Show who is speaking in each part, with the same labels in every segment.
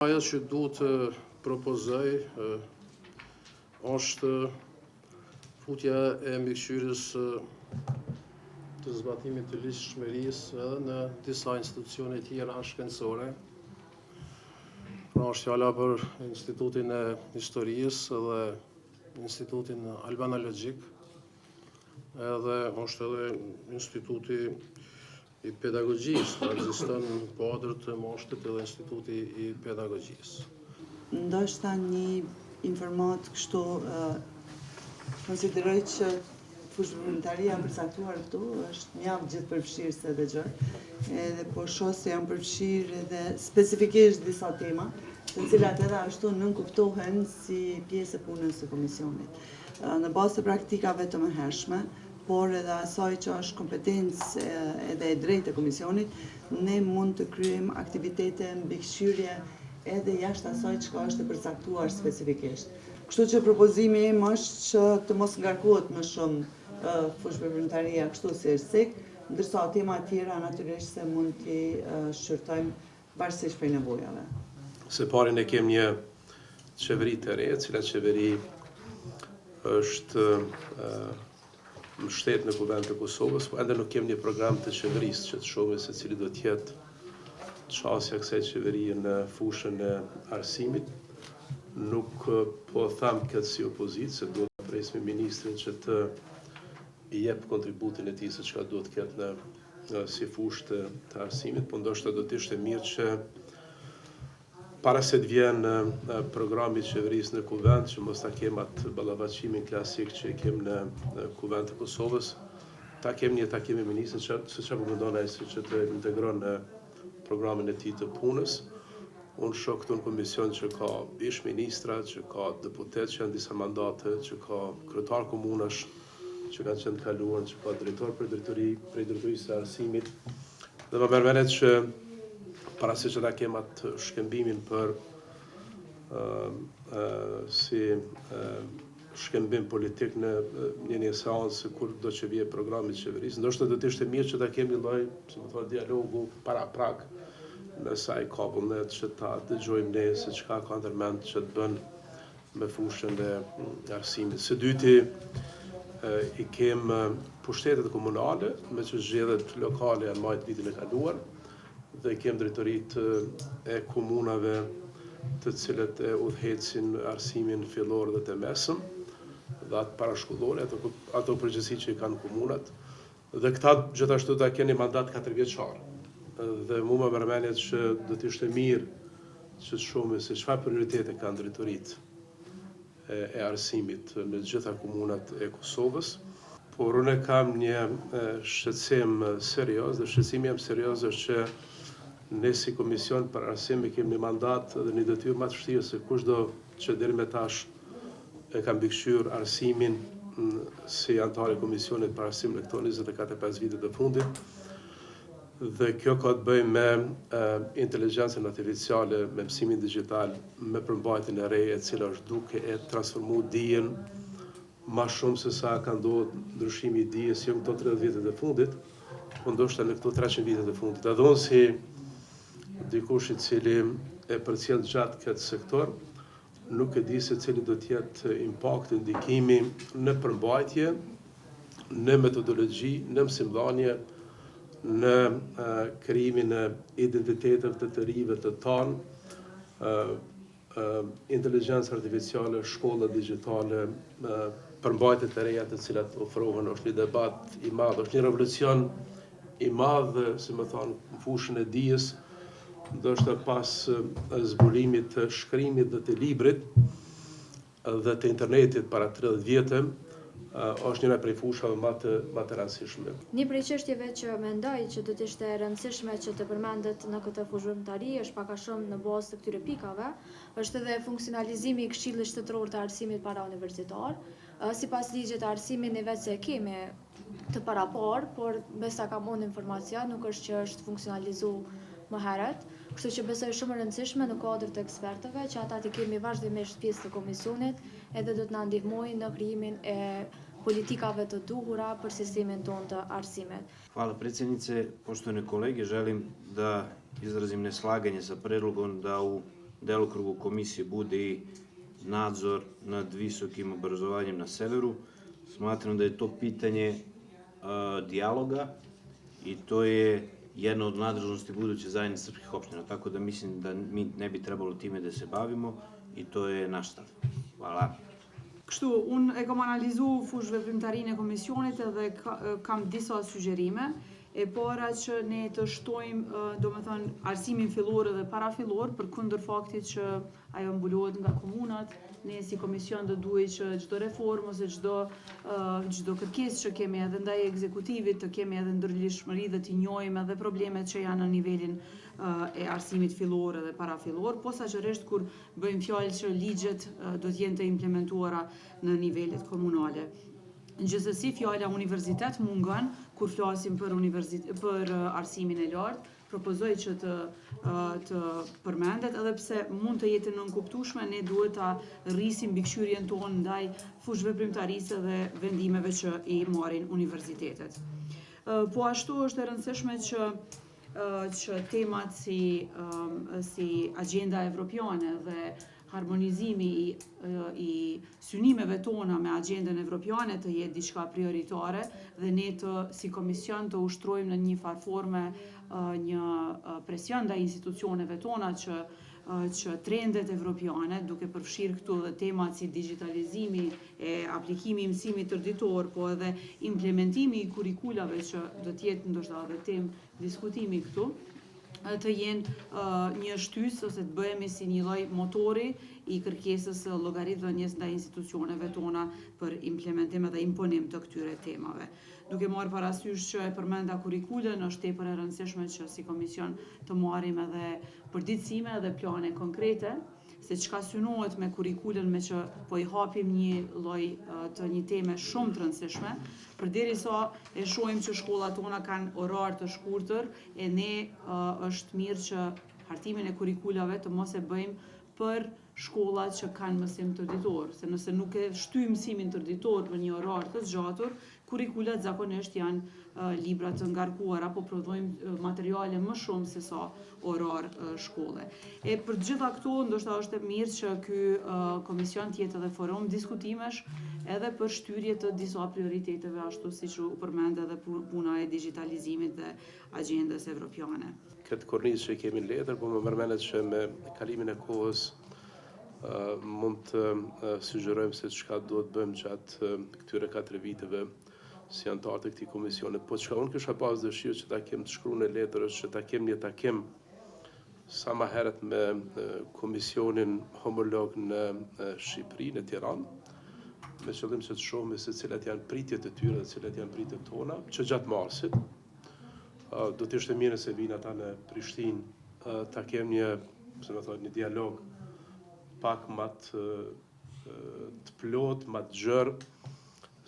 Speaker 1: Ajo që du të propozoj është futja e mbikëqyrjes të zbatimit të ligjshmërisë edhe në disa institucione tjera shkencore. Pra është fjala për Institutin e Historisë dhe Institutin Albanologjik, edhe është edhe Instituti i Pedagogjisë, pra ekziston në kuadër të MASHT-it edhe Instituti i Pedagogjisë.
Speaker 2: Ndoshta një informatë kështu konsideroj që fushëveprimtaria e përcaktuar këtu është mjaft gjithëpërfshirëse dhe gjerë, edhe po shoh se janë përfshirë edhe specifikisht disa tema, të cilat edhe ashtu nënkuptohen si pjesë e punës së komisionit. Në bazë të praktikave të mëhershme, por edhe asaj që është kompetencë edhe e drejtë e komisionit, ne mund të kryejmë aktivitete mbikëqyrje edhe jashtë asaj çka është e përcaktuar specifikisht. Kështu që propozimi im është që të mos ngarkohet më shumë fushëveprimtaria kështu si është cek, ndërsa tema tjera natyrisht se mund t'i shqyrtojmë varësisht prej nevojave.
Speaker 3: Së pari ne kemi një qeveri të re, e cila qeveri është mbështet në Kuvend të Kosovës, po ende nuk kemi një program të qeverisë që të shohim se cili do të jetë qasja e kësaj qeverie në fushën e arsimit. Nuk po them këtë si opozitë, se duhet të presim ministrin që të jep kontributin e tij se çka duhet të ketë në si fushë të, të arsimit, po ndoshta do të ishte mirë që para se të vjen programi i qeverisë në Kuvend, që mos ta kem atë ballafaqimin klasik që e kem në, në Kuvend të Kosovës, ta kem një takim me ministrin që se çfarë po mendon ai se që të integron në programin e tij të punës. Unë shoh këtu në komision që ka ish ministra, që ka deputetë që janë disa mandate, që ka kryetar komunash, që kanë qenë të kaluar, që ka drejtor për drejtori, prej drejtorisë së arsimit. Dhe më merr mendja që para se që ta kem atë shkëmbimin për uh, uh, si uh, shkëmbim politik në një një seancë kur do që vije programi i qeverisë, ndoshta do të ishte mirë që ta kemi një lloj, si më thonë, dialogu paraprak, nëse ai ka vullnet që ta dëgjojmë ne se çka ka ndërmend që të bën me fushën e arsimit. Së dyti, i kem pushtetet komunale, me që zgjedhjet lokale janë majtë vitin e kaluar, dhe i kem drejtoritë e komunave të cilët e udhëheqin arsimin fillor dhe të mesëm, dhe atë parashkollore, ato, ato përgjegjësi që i kanë komunat, dhe këta gjithashtu ta keni mandat 4 vjeçar. Dhe mu më merr mendja që do të ishte mirë që të shohim se çfarë prioritete kanë drejtoritë e, e arsimit në gjitha komunat e Kosovës. Por unë kam një shqetësim serioz dhe shqetësimi jem serioz është që ne si komision për arsim e kemi një mandat dhe një detyrë më të vështirë se kushdo që deri me tash e ka mbikëqyr arsimin si anëtar i komisionit për arsim në këto 24-5 vitet e fundit. Dhe kjo ka të bëjë me inteligjencën artificiale, me mësimin digital, me përmbajtjen e re e cila është duke e transformu dijen ma shumë se sa ka ndodhur ndryshimi i dijes jo në këto 30 vitet e fundit, po ndoshta në këto 300 vitet e fundit. Edhe unë si dikush i cili e përcjell gjatë këtë sektor, nuk e di se cili do të jetë impakti, ndikimi në përmbajtje, në metodologji, në mësimdhanie, në krijimin e identiteteve të të rinjve të tanë, inteligjencë artificiale, shkolla digjitale, përmbajtje të reja të cilat ofrohen, është një debat i madh, është një revolucion i madh, si më thonë, në fushën e dijes, ndoshta pas zbulimit të shkrimit dhe të librit dhe të internetit para 30 vjetë, është njëra prej fushave më të më të rëndësishme.
Speaker 4: Një prej çështjeve që mendoj që do të ishte e rëndësishme që të përmendet në këtë fushëveprimtari është pak a shumë në bazë të këtyre pikave, është edhe funksionalizimi i Këshillit Shtetëror të Arsimit Parauniversitar. Sipas ligjit të arsimit ne vetë se e kemi të paraparë, por me sa kam unë informacion, nuk është që është funksionalizu më herët. Kështu që besoj shumë e rëndësishme në kuadër të ekspertëve që ata të kemi vazhdimisht pjesë të komisionit edhe do të na ndihmojnë në krijimin e politikave të duhura për sistemin tonë të arsimit.
Speaker 5: Hvala predsjednice. Poštovane kolege, želim da izrazim neslaganje sa predlogom da u delokrugu komisije bude i nadzor nad visokim obrazovanjem na severu. Smatram da je to pitanje e, dijaloga i to je jedna od nadležnosti buduće zajednice srpskih opština, tako da mislim da mi ne bi trebalo time da se bavimo i to je naš stav. Hvala.
Speaker 6: Kështu, unë e kam analizu fushëveprimtarinë e komisionit edhe kam disa sugjerime. E para që ne të shtojmë, domethënë, arsimin fillor edhe parafillor, përkundër faktit që ajo mbulohet nga komunat, ne si komision do duhej që çdo reformë ose çdo çdo kërkesë që kemi edhe ndaj ekzekutivit të kemi edhe ndërligjshmëri dhe t'i njohim edhe problemet që janë në nivelin e arsimit fillor edhe parafillor, posaçërisht kur Bëjmë fjalë që ligjet do të jenë të implementuara në nivelet komunale. Gjithsesi fjala universitet mungon kur flasim për për arsimin e lartë, propozoj që të të përmendet edhe pse mund të jetë e nënkuptueshme, ne duhet ta rrisim mbikëqyrjen tonë ndaj fushëveprimtarisë dhe vendimeve që i marrin universitetet. Po ashtu është e rëndësishme që që temat si si agjenda evropiane dhe harmonizimi i i synimeve tona me agjendën evropiane të jetë diçka prioritare dhe ne të si komision të ushtrojmë në një farë forme një presion ndaj institucioneve tona që që trendet evropiane, duke përfshirë këtu edhe temat si digjitalizimi e aplikimi i mësimit tërëditor, po edhe implementimi i kurrikulave që do të jetë ndoshta edhe temë diskutimi këtu, të jenë një shtysë ose të bëhemi si një lloj motori i kërkesës së llogaridhënies ndaj institucioneve tona për implementim edhe imponim të këtyre temave. Duke marrë parasysh që e përmenda kurrikulën, është tepër e rëndësishme që si komision të marrim edhe përditësime edhe plane konkrete se çka synohet me kurrikulën meqë po i hapim një lloj të një teme shumë të rëndësishme, përderisa e shohim që shkollat tona kanë orar të shkurtër e ne është mirë që hartimin e kurrikulave të mos e bëjmë për shkolla që kanë mësim tërëditor, se nëse nuk e shtyjmë mësimin tërëditor për një orar të zgjatur, kurrikulat zakonisht janë libra të ngarkuar apo prodhojmë materiale më shumë se sa orar shkolle. E për të gjitha këto, ndoshta është e mirë që ky komision të jetë edhe forum diskutimesh edhe për shtyrje të disa prioriteteve ashtu siç u përmend edhe puna e digjitalizimit dhe agjendës evropiane.
Speaker 3: Këtë kornizë që kemi në letër, po më merr mendja që me kalimin e kohës mund të sugjerojmë se çka duhet të bëjmë gjatë këtyre 4 viteve si anëtar të këtij komisioni. Po çka unë kisha pas dëshirë që ta kem të shkruar në letër është që ta kem një takim sa ma herët me komisionin homolog në Shqipëri, në Tiranë, me qëllim që të shohim se cilat janë pritjet e tyre dhe cilat janë pritjet tona, që gjatë marsit, do të ishte mirë nëse vijnë ata në Prishtinë, ta kem një, si me thonë, një dialog pak ma të, të plotë, ma të gjerë,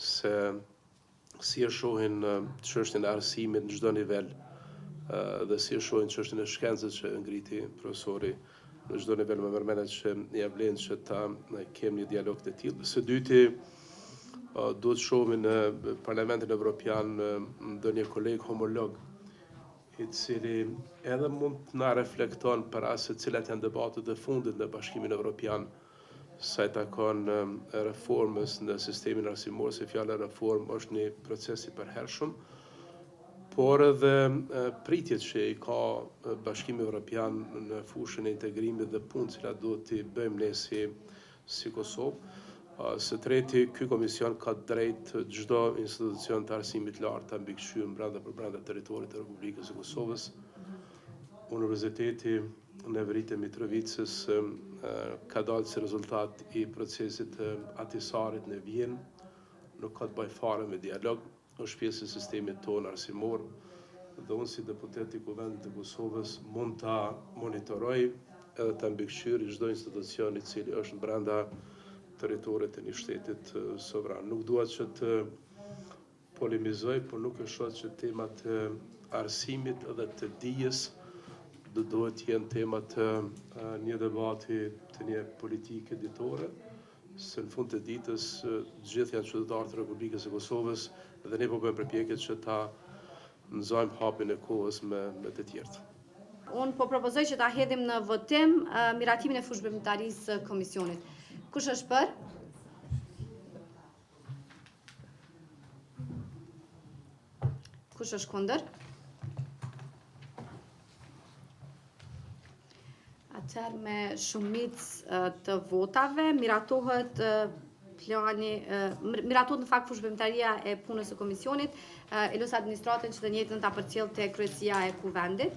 Speaker 3: se si e shohin çështjen e arsimit në çdo nivel dhe si e shohin çështjen e shkencës që e ngriti profesori në çdo nivel më merr mendja që ia vlen që ta kem një dialog të tillë. Së dyti, duhet të shohim në Parlamentin Evropian ndonjë koleg homolog i cili edhe mund të na reflekton për atë se cilat janë debatet e fundit në Bashkimin Evropian Sa i takon reformës në sistemin arsimor, se fjala reformë është një proces i përhershëm, por edhe pritjet që i ka Bashkimi Evropian në fushën e integrimit dhe punët cilat duhet t'i bëjmë ne si, si Kosovë. Së treti, ky komision ka të drejtë çdo institucion të arsimit të lartë ta mbikëqyrë brenda për brenda territorit të Republikës së Kosovës. Universiteti në veri të Mitrovicës ka dalë si rezultat i procesit të Ahtisarit në Vjenë, nuk ka të bëjë fare me dialog, është pjesë e sistemit tonë arsimor dhe unë si deputet i Kuvendit të Kosovës mund ta monitoroj edhe ta mbikëqyri çdo institucion i cili është brenda territorit të një shtetit sovran. Nuk dua që të Polemizoj, por nuk e shoh që temat e arsimit dhe të dijes do duhet të jenë tema të një debati të një politike ditore, se në fund të ditës të gjithë janë qytetarë të Republikës së Kosovës dhe ne po bëjmë përpjekje që ta nxajmë hapin e kohës me, me të tjerët.
Speaker 7: Unë po propozoj që ta hedhim në votim miratimin e fushëveprimtarisë së komisionit. Kush është për? Kush është kundër? Atëherë me shumicë të votave miratohet plani miratohet në fakt fushëveprimtaria e punës së komisionit, e lus administratën që të njëjtën ta përcjellë te kryesia e kuvendit.